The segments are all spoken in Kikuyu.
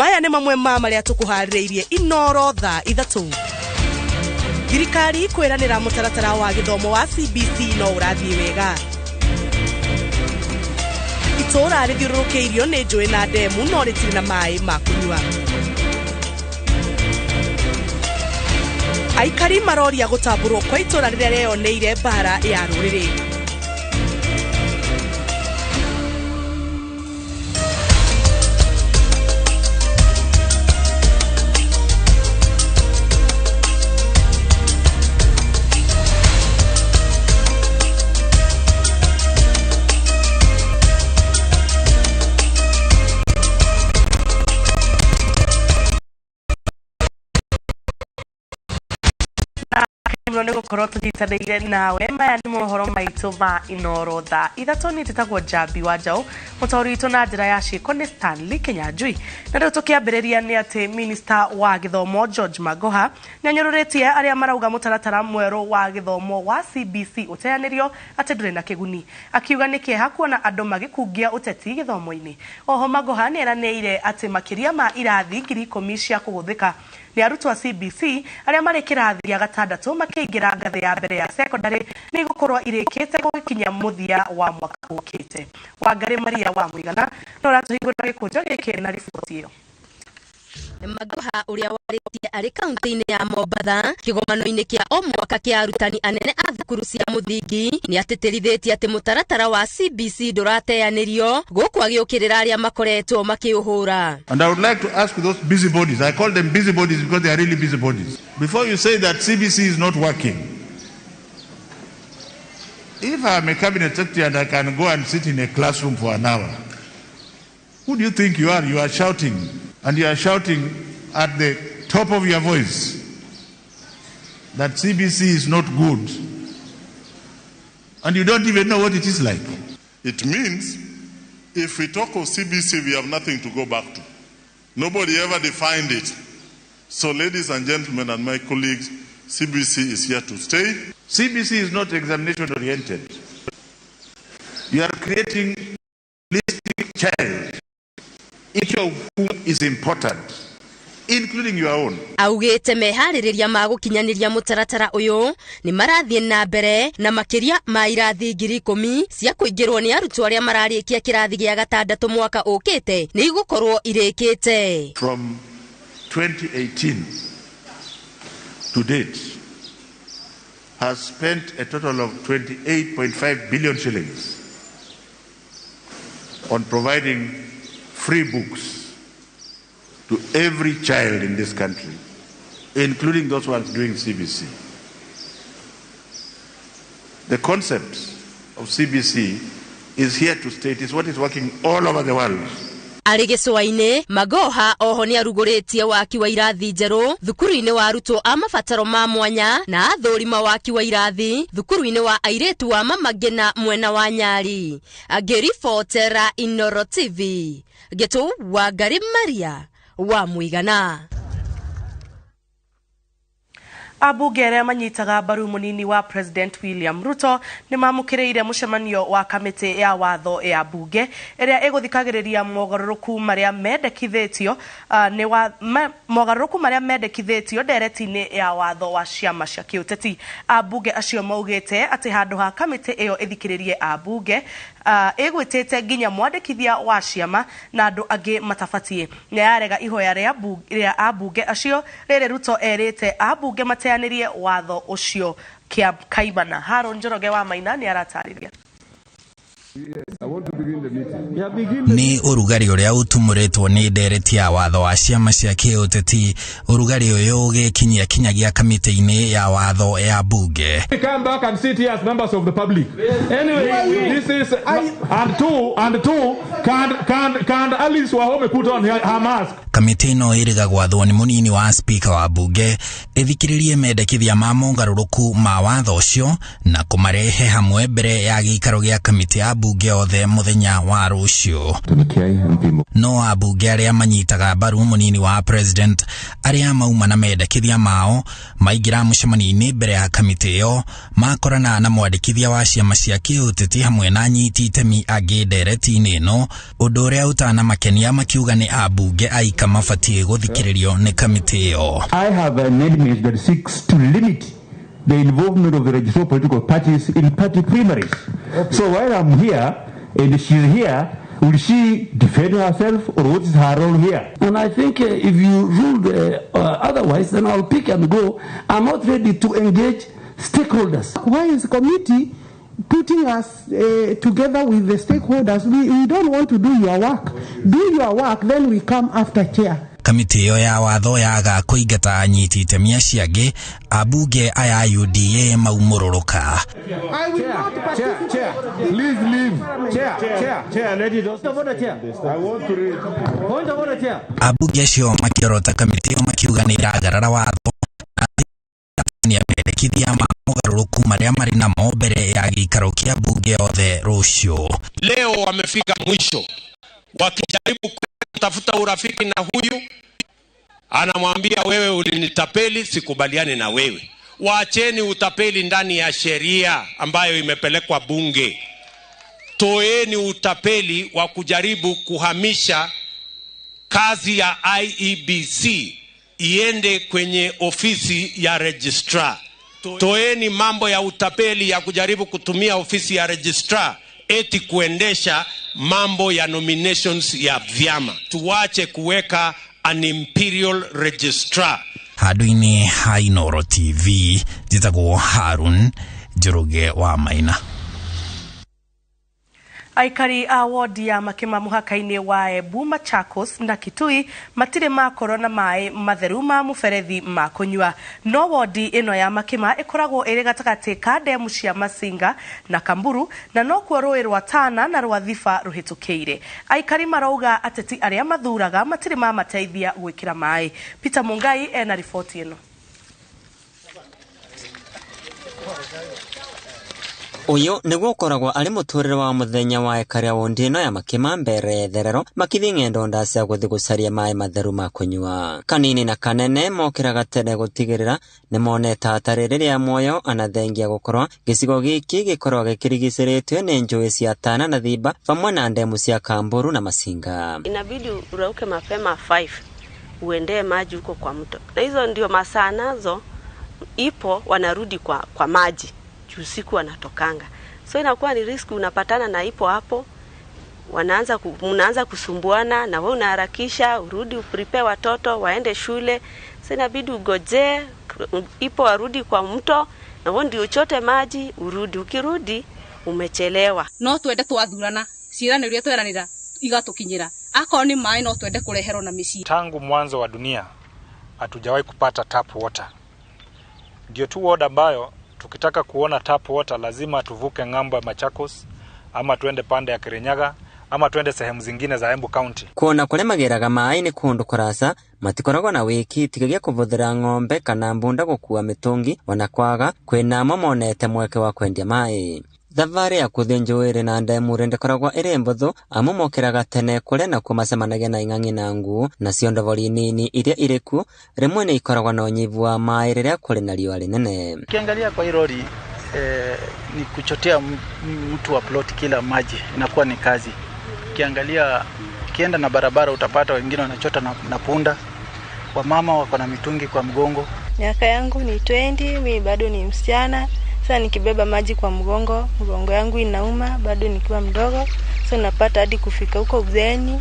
Maya nĩ mamwe ma marĩa tũkũharĩrĩirie Inoro thaa 3. Thirikari kwĩranĩra mũtaratara wa gĩthomo wa CBC no ũrathiĩ wega. Itũũra rĩthiũrũrũkĩirio nĩ njũĩ na ndemu no rĩtirĩ na maĩ ma kũnyua. Aikari maroria gũtambũrwo kwa itũũra rĩrĩa rĩeyoneire mbara ya rũrĩrĩ. Mũno nĩ gũkorwo tũnyitanĩire nawe. Maya nĩ mohoro maitũ ma Inoro thaa 3. Niĩ njĩtagwo Njambi wa Njaũ, mũtaũri witũ na njĩra ya ciĩko nĩ Stanley Kinyanjui. Na rĩu tũkĩambĩrĩria nĩ atĩ Minister wa gĩthomo George Magoha nĩ anyũrũrĩtie arĩa marauga mũtaratara mwerũ wa gĩthomo wa CBC ũteanĩrio atĩ ndũrĩ na kĩguni, akiuga nĩ kĩeha kuona andũ magĩkungia ũteti gĩthomo-inĩ. Oho Magoha nĩ eranĩire atĩ makĩria ma irathi 10,000 cia kũhũthĩka nĩ arutwo a CBC arĩa marĩ kĩrathi gĩa gatandatũ makĩingĩra ngathĩ ya mbere ya secondary nĩ igũkorwo irĩkĩte gũgĩkinya mũthia wa mwaka ũkĩte. Wangarĩ Maria wa Mũigana no ũratũhingũrĩra gĩkũnjo gĩkĩ na riboti ĩyo. Magoha ũrĩa warĩtie arĩ kaunti-inĩ ya Mombatha kĩgomano-inĩ kĩa o mwaka kĩa arutani anene a thukuru cia mũthingi nĩ atĩtĩrithĩtie atĩ mũtaratara wa CBC ndũrateanĩrio gũkũ agĩũkĩrĩra arĩa makoretwo makĩũhũra. And I would like to ask those busybodies, I call them busybodies because they are really busybodies. Before you say that CBC is not working, if I am a cabinet secretary and I can go and sit in a classroom for an hour, who do you think you are? You are shouting, and you are shouting at the top of your voice that CBC is not good, and you don't even know what it is like. It means if we talk of CBC, we have nothing to go back to. Nobody ever defined it. So, ladies and gentlemen and my colleagues, CBC is here to stay. CBC is not examination oriented. You are creating holistic child, each of whom is important, including your own. Augĩte meharĩrĩria ma gũkinyanĩria mũtaratara ũyũ nĩ marathiĩ na mbere na makĩria ma irathi 10,000 cia kũingĩrwo nĩ arutwo arĩa mararĩkia kĩrathi gĩa gatandatũ mwaka ũkĩte nĩ igũkorwo irĩkĩte. From 2018 to date has spent a total of 28.5 billion shillings on providing free books to every child in this country, including those ones doing CBC. The concept of CBC is here to stay. It is what is working all over the world. Arĩ gĩcũa-inĩ, Magoha oho nĩ arugũrĩtie waki wa irathi njerũ thukuru-inĩ wa arutwo a mabataro ma mwanya na athũrima waki wa irathi thukuru-inĩ wa airĩtu wa Mama Ngina mwena wa Nyali. Angĩribotera Inoro TV, Gĩtũ Wangari Maria wa Mũigana. Ambunge arĩa manyitaga mbaru mũnini wa President William Ruto nĩ mamũkĩrĩire mũcemanio wa kamĩtĩ ya watho ya mbunge ĩrĩa ĩgũthikagĩrĩria mogarũrũku marĩa mendekithĩtio nĩ wa mogarũrũku marĩa mendekithĩtio ndereti-inĩ ya watho wa ciama cia kĩũteti. Ambunge acio maugĩte atĩ handũ ha kamĩtĩ ĩyo ĩthikĩrĩrie ambunge ĩgwĩtĩte nginya mwandĩkithia wa ciama na andũ angĩ matabatiĩ. Na yarega ihoya rĩa ambunge acio rĩrĩ Ruto erĩte ambunge mateanĩrie watho ũcio kĩa kaimana. Haron Njoroge wa Maina nĩ aratarĩria. Nĩ ũrugarĩ ũrĩa ũtumũrĩtwo nĩ ndereti ya watho wa ciama cia kĩũteti, ũrugarĩ ũyũ ũgĩkinyia kinyagia kamĩtĩ-inĩ ya watho ya mbunge. Come back and sit here as members of the public. Anyway, this is and two and two can Alice Wahome put on her mask. Kamĩtĩ ĩno ĩrĩga gwathwo nĩ mũnini wa speaker wa mbunge ĩthikĩrĩrie mendekithia ma mogarũrũku ma watho ũcio na kũmarehe hamwe mbere ya gĩikaro gĩa kamĩtĩ ya mbunge yothe. yothe muthenya wa rucio. No abunge aria manyitaga mbaru munini wa president aria mauma na mendekithia mao maingira mucemanio-ini mbere ya kamiti iyo makorana na mwandikithia wa ciama cia kiuteti hamwe na anyiti itemi angĩ ndereti-inĩ ĩno, ũndũ ũrĩa ũtanamakenia makiuga nĩ abunge aika mabatiĩ gũthikĩrĩrio nĩ kamiti ĩyo. I have an amendment that seeks to limit the involvement of the registered political parties in party primaries. Okay. So while I'm here and she's here, will she defend herself or what is her role here? And I think if you ruled otherwise, then I'll pick and go. I'm not ready to engage stakeholders. Why is the committee putting us together with the stakeholders? We don't want to do your work. Do your work, then we come after chair. Kamiti iyo ya watho yaga kũingata anyiti itemi acio angĩ, abunge aya UDA maumũrũrũka. I will not participate. Chair, please leave. Chair, chair, chair, let it just. Chair. I want to read. Point of order, chair. Abunge acio makĩorota kamiti iyo makiuga nĩ ĩragarara watho na mendekithia ma mogarũrũku marĩa marĩ namo mbere ya gĩikaro kĩa bunge yothe rũciũ. Leo wamefika mwisho wakijaribu kutafuta urafiki na huyu anamwambia wewe ulinitapeli, sikubaliani na wewe. Waacheni utapeli ndani ya sheria ambayo imepelekwa bunge. Toeni utapeli wa kujaribu kuhamisha kazi ya IEBC iende kwenye ofisi ya registrar. Toeni mambo ya utapeli ya kujaribu kutumia ofisi ya registrar eti kuendesha mambo ya nominations ya vyama. Tuwache kuweka an imperial registrar. Handũ-inĩ ha Inooro TV, njĩtagwo Harun Njoroge wa Maina. Aikari a wodi ya Makima mũhaka-inĩ wa Embu, Machakos na Kitui matirĩ makorwo na maĩ matheru ma mũberethi ma kũnyua. No wodi ĩno ya Makima ĩkoragwo ĩrĩ gatagatĩ ka ndemu cia Masinga na Kamburu, na nokuo rũĩ rwa Tana na rwa Thiba rũhĩtũkĩire. Aikari marauga ateti arĩa mathuraga matirĩ mamateithia gwĩkĩra maĩ. Peter Mungai ena riboti ĩno. Uyu niguo ukoragwo ari muturire wa muthenya wa ekari a wondi ino ya Makima mbere therero makithi ng'endo ndacia guthi gucaria maĩ matheru ma kunyua. Kanini na kanene mokiraga tene gutigirira ni monete hatari riria muoyo anathengia gukorwo gicigo giki gikorwo gikirigicĩrĩtio ni njũĩ cia Tana na Thiba vamwe na ndemu cia Kamburu na Masinga. Inabidi urauke mapema 5 uendee maji huko kwa mto, na hizo ndio masaa nazo ipo wanarudi kwa maji usiku wanatokanga, so inakuwa ni risk. Unapatana na ipo hapo, wanaanza mnaanza kusumbuana na wewe unaharakisha urudi uprepare watoto waende shule, so inabidi ugoje ipo warudi kwa mto na wewe ndio uchote maji urudi. Ukirudi umechelewa. No twende twathurana ciĩranĩro iria tweranĩra igatukinyĩra, akorwo ni maĩ no twende kureherwo na mĩciĩ. Tangu mwanzo wa dunia hatujawahi kupata tap water. Ndio tu ward ambayo tukitaka kuona tap water lazima tuvuke ng'ambo ya Machakos ama tuende pande ya Kirinyaga ama tuende sehemu zingine za Embu County. Kuona kuria mageraga maĩ ni kundu kurasa matikoragwo na wiki tigagia kuvuthira ng'ombe kana mbunda gukua mitungi, ona kwaga kwina monete mweke wa kwendia maĩ. Thabarĩ ya kuthii njũĩ na ndemu ndĩkoragwo ĩrĩ mbũthũ amu mokĩraga tene kũrĩa nakuo macemanagia na ing'ang'i na nguũ, nacio ndobori nini iria irĩ kuo rĩmwe nĩ ikoragwo na ũnyivu wa maĩ rĩrĩa kũrĩ na riũa rĩnene. Ukiangalia kwa hii lori ni kuchotea mtu wa plot kila maji inakuwa ni kazi. Ukiangalia ukienda na barabara utapata wengine wanachota na punda, wamama wako na mitungi kwa mgongo. Miaka yangu ni 20, mimi bado ni msichana. Sasa nikibeba maji kwa mgongo, mgongo yangu inauma bado nikiwa mdogo. So napata hadi kufika huko uzeni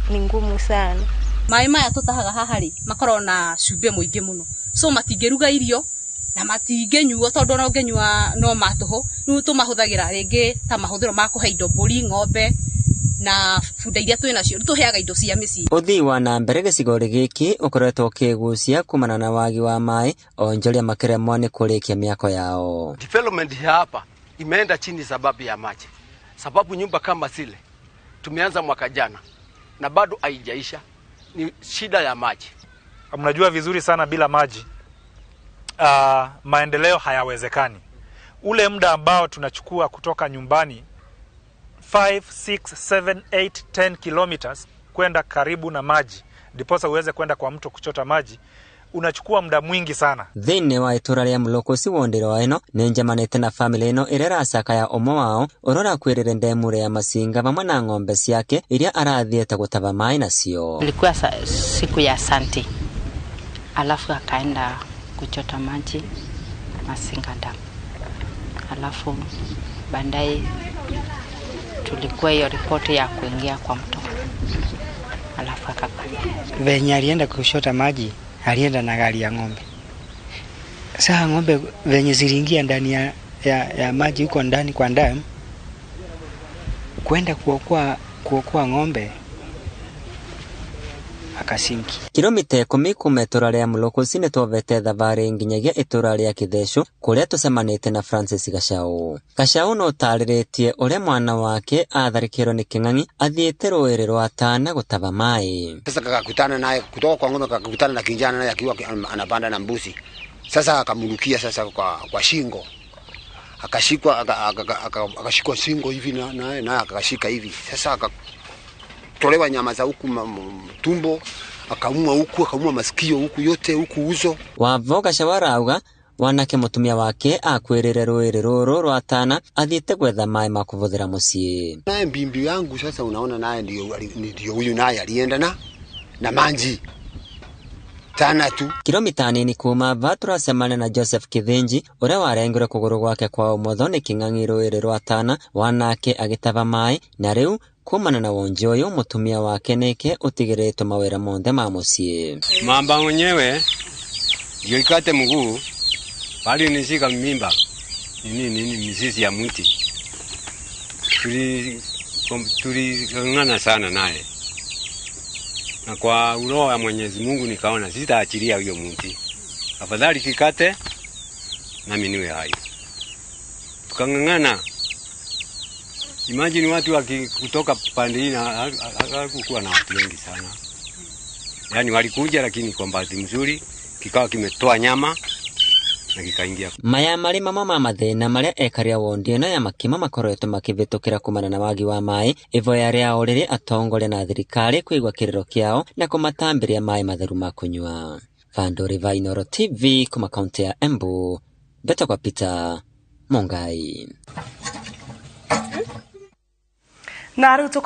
ni ngumu sana. Maĩ maya tũtahaga haha rĩ makoragwo na cumbĩ mũingĩ mũno, so matingĩruga irio na matingĩnyuo tondũ ona ũngĩnyua no matũhũ. Rĩu tũmahũthagĩra rĩngĩ ta mahũthĩro ma kũhe indo mbũri, ng'ombe na bunda iria twĩ nacio, tũheaga indo cia mĩciĩ. Ũthii wa na mbere gĩcigo-inĩ gĩkĩ ũkoretwo ũkĩgucia kumana na wagi wa maĩ, onjoria makĩremwo nĩ kũrĩkia mĩako yao. Development hapa imeenda chini sababu ya maji, sababu nyumba kama zile tumeanza mwaka jana na bado haijaisha, ni shida ya maji. Mnajua vizuri sana bila maji maendeleo hayawezekani. Ule muda ambao tunachukua kutoka nyumbani 5, 6, 7, 8, 10 kilometers kwenda karibu na maji ndiposa uweze kwenda kwa mto kuchota maji, unachukua muda mwingi sana. Thĩinĩ wa itũra rĩa Mũlũkũci wondero ĩno nĩ njemanĩte na famĩlĩ ĩno ĩrĩa ĩracakaya ũmwe wao ũrĩa ũrakuĩrĩire ndemu rĩa Masinga vamwe na ng'ombe ciake iria arathiĩte gũtava maĩ nacio. Ilikuwa siku ya Sunday, alafu akaenda kuchota maji Masinga Dam, alafu baadaye tulikuwa hiyo ripoti ya kuingia kwa mto, alafu akapanda. Venye alienda kuchota maji alienda na gari ya ng'ombe. Sasa ng'ombe venye ziliingia ndani ya maji huko ndani kwa dam, kwenda kuokoa ng'ombe akasinki. Kilomita 10 kuma itũra rĩa Mũlũkũci nĩ twovete thabarĩ nginyagia itũra rĩa Kĩthecũ kũrĩa tũcemanĩte na Francis Gachau. Gachau no ũtarĩrĩtie ũrĩa mwana wake atharĩkĩirwo nĩ kĩng'ang'i athiĩte rũĩrĩ rwa Tana gũtava maĩ. Sasa kakakutana naye kutoka kwa ng'ombe, kakakutana na kijana naye akiwa anapanda na mbuzi. Sasa akamrukia sasa kwa shingo. Akashikwa akashikwa shingo hivi na naye akashika hivi. Sasa akatolewa nyama za huku tumbo, akaumwa huku, akaumwa masikio huku yote huku uso. Wavo Gachau arauga wanake mutumia wake akwĩrĩre rũĩrĩ rũrũ rwa Tana athiĩte gwetha maĩ ma kũhũthĩra mũciĩ. Naye mbimbi yangu sasa unaona naye ndio huyu naye alienda na manji Tana tu. Kilomita nini kuma va tũracemania na Joseph Kithinji ũrĩa warengire kũgũrũ gwake kwa ũmotho nĩ kĩng'ang'i rũĩrĩ rwa Tana wanake agĩtava maĩ na rĩu kumana na wonji ũyũ mũtumia wake nĩke ũtigĩrĩtwo mawĩra monthe ma mũciĩ. Mamba mwenyewe ndio ikate mguu bali nishika mimba nini mizizi ya mti. Tuling'ang'ana sana naye, na kwa uroho ya Mwenyezi Mungu nikaona sitaachilia huyo mti, afadhali kikate nami niwe hai. Tukang'ang'ana. Imagine watu wakikutoka pande hii, hakukuwa na watu wengi sana. Yaani walikuja, lakini kwa bahati nzuri kikawa kimetoa nyama na kikaingia. Maya marĩ mamwe ma mathĩna marĩa ekaria wondi ĩno ya Makima makoretwo makĩvĩtũkĩra kumana na wagi wa maĩ, ivoya rĩao rĩrĩ atongoria na thirikari kũigua kĩrĩro kĩao na kũmatambĩria maĩ matheru ma kũnyua. Vandũ va Inooro TV kuma kaunti ya Embu, Betagwa Peter Mungai. Na rĩu.